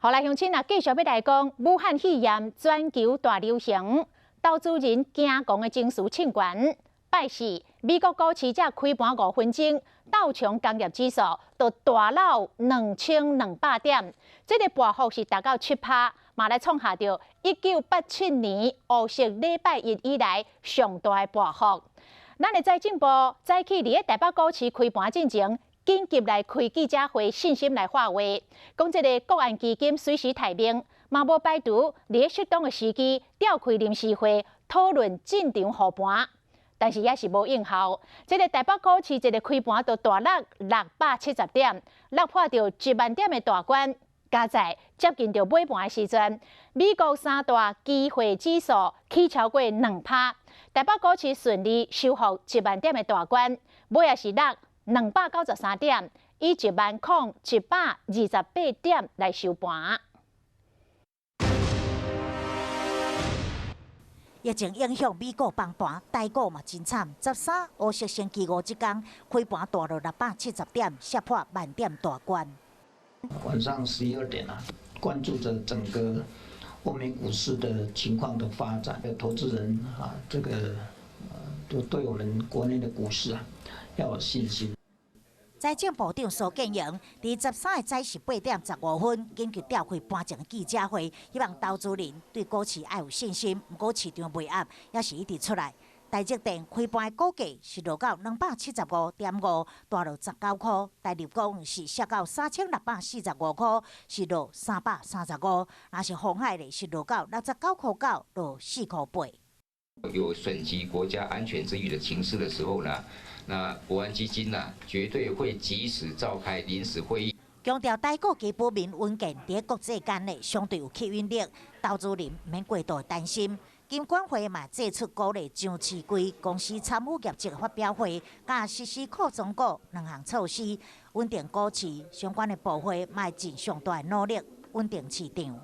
好來，鄉親啊，繼續欲來講，武漢肺炎全球大流行，投資人驚狂的情緒衝懸。拜四，美國股市才開盤5分鐘，道瓊工業指數就大落2200點，這个跌幅是達到7趴，嘛來創下著1987年烏色禮拜一以來上大的跌幅。咱的財政部早起佇咧台北股市開盤進前，緊急來開記者會，信心來發話，講這个國安基金隨時待命，嘛無排除佇咧適當的時機召開臨時會討論進場護盤，但是也是無應效。這个台北股市一个開盤就大落670點，落破著1萬點的大關。佳哉接近著尾盤的時陣，美國三大期貨指數起超過2趴，台北股市順利收復一萬點的大關，尾仔是落293點，以10,128點來收盤。疫情影響美股崩盤，台股嘛真慘。13烏色星期五這工開盤大落670點，瀉破萬點大關。晚上11、2點啊，關注着整個歐美股市的情況的發展，投資人啊，這個都對我們國內的股市啊要有信心。財政部長蘇建榮佇13日早時8點15分緊急召開盤前記者會，希望投資人對股市愛有信心，毋過市場賣壓也是一直出來。台積電開盤的股價是落到275.5，大落19箍；台立光是摔到3645箍，是落335。若是鴻海咧，是落到69箍9，落4箍8。有損及國家安全之虞的情勢的時候呢，那國安基金呢，絕對會及時召開臨時會議。強調台股基本面穩健，佇國際間呢相對有吸引力，投資人毋免過度擔心。金管會嘛祭出鼓勵上市櫃公司參與業績發表會，佮實施庫存股兩項措施，穩定股市相關的部會嘛會盡上大的努力穩定市場。